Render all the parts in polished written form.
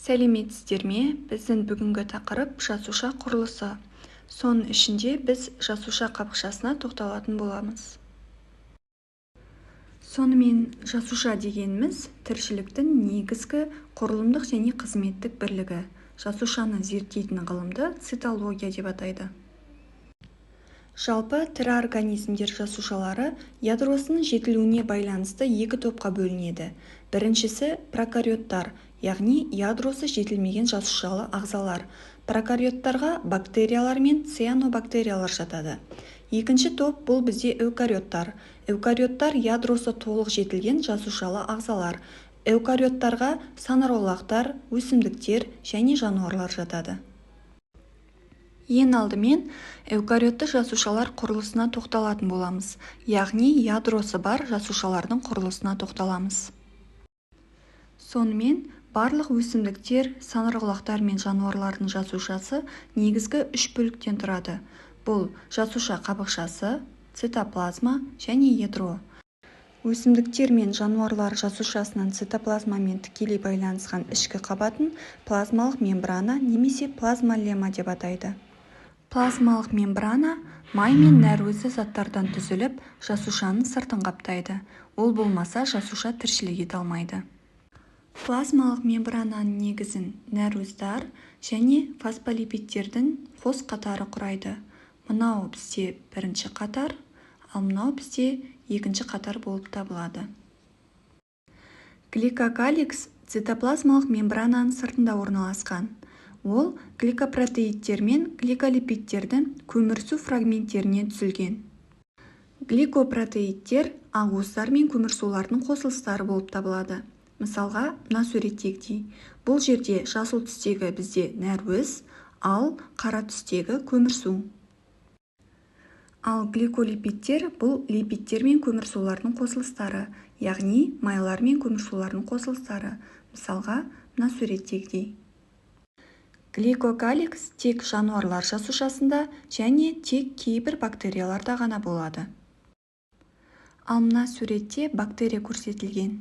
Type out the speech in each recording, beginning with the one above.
Сәлеметсіздер ме? Біздің бүгінгі тақырып жасуша құрылысы. Соның ішінде біз жасуша қабықшасына тоқталатын боламыз. Сонымен, жасуша дегеніміз тіршіліктің негізгі құрылымдық және қызметтік бірлігі. Жасушаны зерттейтін ғылымды цитология деп атайды. Жалпы тірі организмдер жасушалары ядросының жетілуіне байланысты екі топқа бөлінеді. Біріншісі прокариоттар, яғни ядросы жетілмеген жасушалы ағзалар. Прокариоттарға бактериялар мен цианобактериялар жатады. Екінші топ бұл бізде эукариоттар. Эукариоттар ядросы толық жетілген жасушалы ағзалар. Эукариоттарға саңырауқұлақтар, өсімдіктер және жануарлар жатады. Ең алдымен эукариотты жасушалар құрылысына тоқталатын боламыз, яғни ядросы бар жасушалардың құрылысына тоқталамыз. Сонымен, барлық өсімдіктер, саңырауқұлақтар мен жануарлардың жасушасы негізгі үш бөліктен тұрады. Бұл жасуша қабықшасы, цитоплазма және ядро. Өсімдіктер мен жануарлар жасушасының цитоплазмамен тікелей байланысқан ішкі қабатын плазмалық мембрана немесе плазмалемма деп атайды. Плазмалық мембрана май мен нәруызды заттардан түзіліп, жасушаның сыртын қаптайды. Ол болмаса жасуша тіршілік ете алмайды. Плазмалық мембрананың негізін нәруыздар және фосфолипидтердің қос қатары құрайды. Мынау бізде бірінші қатар, ал мынау бізде екінші қатар болып табылады. Гликокаликс цитоплазмалық мембрананың сыртында орналасқан. Ол гликопротеидтер мен гликолипидтердің көмірсу фрагменттерінен түзілген. Гликопротеидтер ақуыздар мен көмірсулардың қосылыстары болып табылады. Мысалға, мына суреттегідей. Бұл жерде жасыл түстегі бізде нәруыз, ал қара түстегі көмірсу. Ал гликолипидтер бұл липидтер мен көмірсулардың қосылыстары, яғни майлар мен көмірсулардың қосылыстары. Мысалға, мына суреттегідей. Гликокаликс тек жануарлар жасушасында және тек кейбір бактерияларда ғана болады. Ал мына суретте бактерия көрсетілген.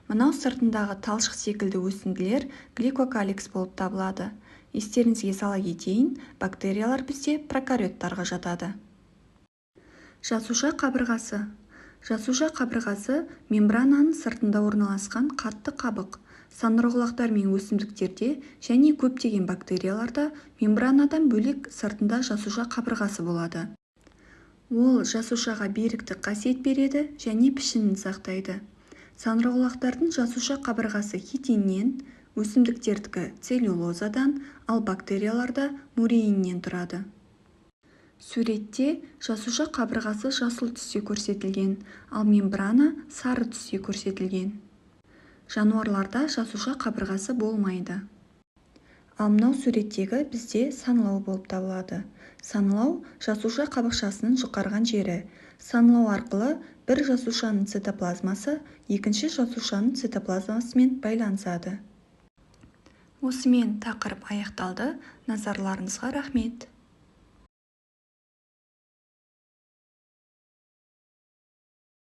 Мынау сыртындағы талшық секілді өсінділер гликокаликс болып табылады. Естеріңізге сала кетейін, бактериялар бізде прокариоттарға жатады. Жасуша қабырғасы. Жасуша қабырғасы мембрананың сыртында орналасқан қатты қабық. Саңырауқұлақтар мен өсімдіктерде және көптеген бактерияларда мембранадан бөлек сыртында жасуша қабырғасы болады. Ол жасушаға беріктік қасиет береді және пішінін сақтайды. Саңырауқұлақтардың жасуша қабырғасы хитиннен, өсімдіктердікі целлюлозадан, ал бактерияларда муреиннен тұрады. Суретте жасуша қабырғасы жасыл түсте көрсетілген, ал мембрана сары түсте көрсетілген. Жануарларда жасуша қабырғасы болмайды. Ал мынау суреттегі бізде саңылау болып табылады. Саңылау жасуша қабықшасының жұқарған жері. Саңылау арқылы бір жасушаның цитоплазмасы екінші жасушаның цитоплазмасымен байланысады. Осымен тақырып аяқталды. Назарларыңызға рахмет.